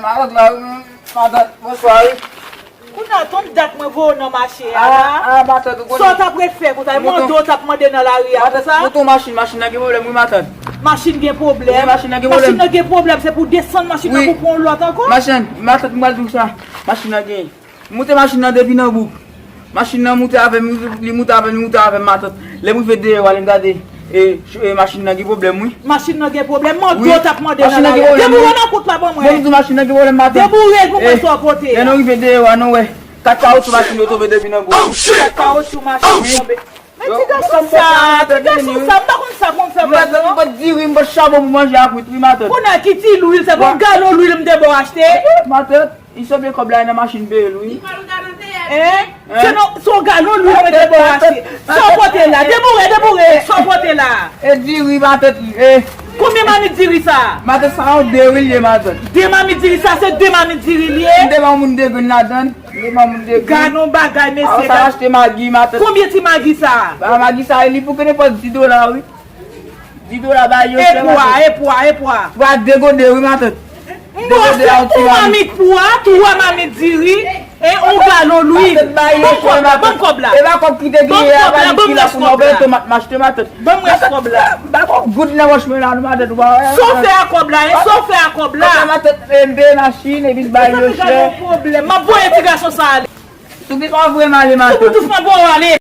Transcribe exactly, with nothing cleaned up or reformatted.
Matant la, wi, matant, bonswa, wi. Kounye a, t on dat mwen voye w nan mache a la. Ah, ah, matant, ou konnen. Sa w t ap ret fè konsa? Mande w t ap mande nan lari a konsa? Matant, moto machin, machin nan gen pwoblèm, wi, matant. Machin gen pwoblèm? Wi, machin nan gen pwoblèm. Machin nan gen pwoblèm, se pou desann machin nan pou pran yon lòt ankò? Machin, matant, m pral di w sa. Machin nan gen. M moute machin nan depi nan bouk. Machin nan moute avè m, li moute avè m, li moute avè m, matant. Lè m rive deyò a, lè m gade, e, ch- e, machin nan gen pwoblèm, wi. Machin nan gen pwoblèm? Mande w t ap mande nan lari a. Deboure nan kout la ban mwen. Bon, m di w machin nan gen pwoblèm, matant. Deboure l pou mwen, sa w pote a. Lè nou rive deyò a, nou wè kat kawotchou machin yo tonbe depi nan bouk. Kat kawotchou machin tonbe. Men ti gason sa, ti gason sa, m pa konn sa konn fè vre non. M pot diri, m pot chabon pou manje a kwit, wi, matant. Kounye a ki ti lwil, se pa yon galon lwil m te ba w achte? Matant. Li sot gen kòb la nan machin peye l, wi. Hein? Se nan, se yon galon lwil mwen te ba w achte. Sa w pote la? Deboure, deboure. Sa w pote la? E diri, matant, e. Konbyen mamit diri sa? Matant, sa yon de, wi, l ye, matant. De mamit diri sa, se de mamit diri l ye? M te ban moun de grenn ladan l. M te ban moun de grenn. Gad yon bagay, mesye. Sa achte magi, matant. Konbyen ti magi sa? Ba, magi sa, li pou kenenpòt dis dola, wi. Dis dola ba yo chè, matant. E pwa, e pwa, e pwa. Pwa de gode, wi, matant. De gode a yon ti mamit. Yon mamit pwa, twa mamit diri, e yon galon lwil. Matant, ba yo chè, matant. Ban m kòb la. E pa kòb ki te genyen a, ba li ki la pou nou bay tomat m achte, matant. Ban m rès kòb la. Ba kòb goud nan wòch mwen la, nou, matant, ou pa wè. Sa w fè a kòb la, e sa w fè a kòb la? Kòb la, matant, e m peye machin, epi ba yo chè. Sa fè gade yon pwoblèm. M ap voye ti gason sa ale. Sou ki pa vre m ale, matant. Sou ki pa vre m ale.